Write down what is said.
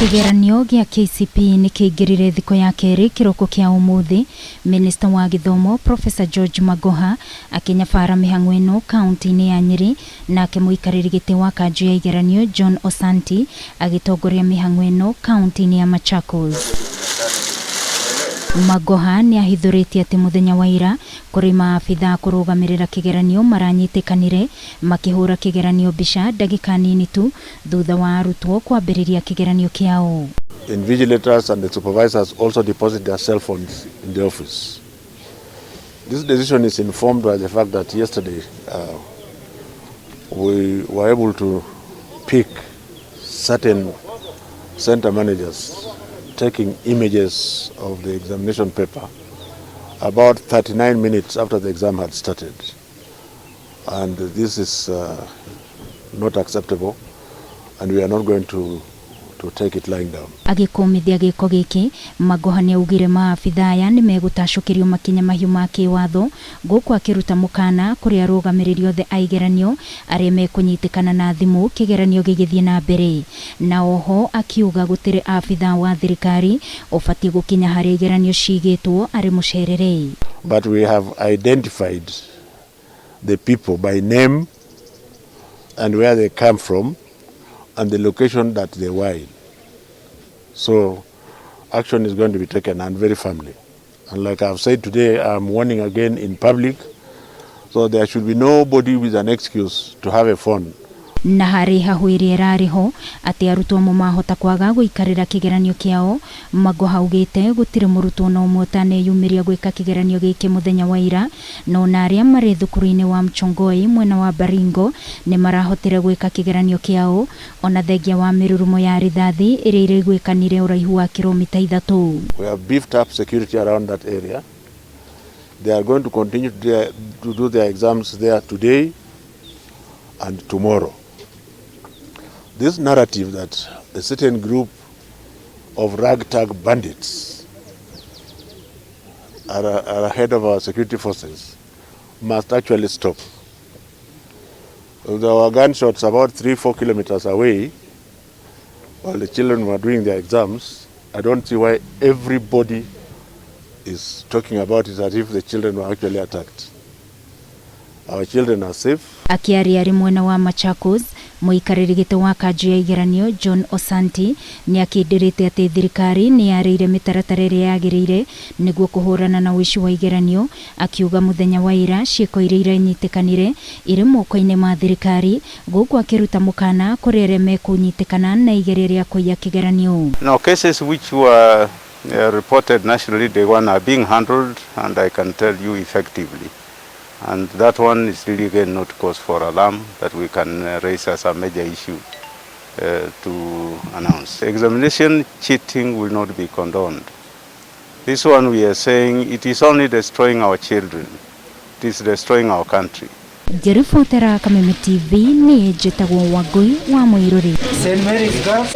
Kĩgeranio gĩa KCPE nĩ kĩingĩrire thikũ ya kerĩ kĩroko kĩa ũmũthĩ. Minista wa gĩthomo, Professor George Magoha, akĩnyabara mĩhang'o ĩno kaunti-inĩ ya Nyĩrĩ, nake mũikarĩri gĩtĩ wa kanjũ ya igeranio, John Osanti, agĩtongoria mĩhang'o ĩno kaunti-inĩ ya Machakos. Magoha nĩ ahithũrĩtie atĩ mũthenya wa ira kũrĩ maabithaa kũrũgamĩrĩra kĩgeranio maranyitĩkanire makĩhũra kĩgeranio mbica ndagĩka nini tu thutha wa arutwo kwambĩrĩria kĩgeranio kĩao. Invigilators and the supervisors also deposit their cell phones in the office. This decision is informed by the fact that yesterday we were able to pick certain center managers taking images of the examination paper about 39 minutes after the exam had started. And this is not acceptable, and we are not going to take it lying down. Agĩkũmithia gĩko gĩkĩ, Magoha nĩ augire maabithaa aya nĩ megũtacũkĩrio makinya mahiũ ma kĩwatho, gũkũ akĩruta mũkana kũrĩ arũgamĩrĩri othe a igeranio arĩa mekũnyitĩkana na thimũ kĩgeranio gĩgĩthiĩ na mbere, na oho akiuga gũtirĩ abithaa wa thirikari ũbatiĩ gũkinya harĩa igeranio cigĩtwo arĩ mũcerere. But we have identified the people by name and where they come from and the location that they were in. So action is going to be taken, and very firmly. And like I've said today, I'm warning again in public, so there should be nobody with an excuse to have a phone. Na harĩ hahũ ĩrĩa ĩrarĩ ho atĩ arutwo amwe mahota kwaga gũikarĩra kĩgeranio kĩao, Magoha augĩte gũtirĩ mũrutwo na ũmwe ũtaneyumĩria gwĩka kĩgeranio gĩkĩ mũthenya wa ira, na ona arĩa marĩ thukuru-inĩ wa Mchongoi mwena wa Baringo nĩ marahotire gwĩka kĩgeranio kĩao, ona thengia wa mĩrurumo ya rithathi ĩrĩa ĩraiguĩkanire ũraihu wa kilomita 3. We have beefed up security around that area. They are going to continue to do their exams there today and tomorrow. This narrative that a certain group of ragtag bandits are ahead of our security forces must actually stop. There were gunshots about 3, 4 kilometers away while the children were doing their exams. I don't see why everybody is talking about it as if the children were actually attacked. Our children are safe. Akĩaria arĩ mwena wa Machakos, mũikarĩri gĩtĩ wa kanjũ ya igeranio, John Osanti, nĩ akĩndĩrĩte atĩ thirikari nĩ yarĩire mĩtaratara ĩrĩa yagĩrĩire nĩguo kũhũrana na ũici wa igeranio, akiuga mũthenya wa ira ciĩko iria iranyitĩkanire irĩ moko-inĩ ma thirikari, gũkũ akĩruta mũkana kũrĩ arĩa mekũnyitĩkana na igeria rĩa kũiya kĩgeranio. Now, cases which were reported nationally, day one, are being handled, and I can tell you effectively. And that one is really again not cause for alarm that we can raise as a major issue to announce. Examination cheating will not be condoned. This one we are saying it is only destroying our children. It is destroying our country. Ngĩribotera Kameme TV, nĩ njĩtagwo Wangui wa Mũirũrĩ. St. Mary's Girls.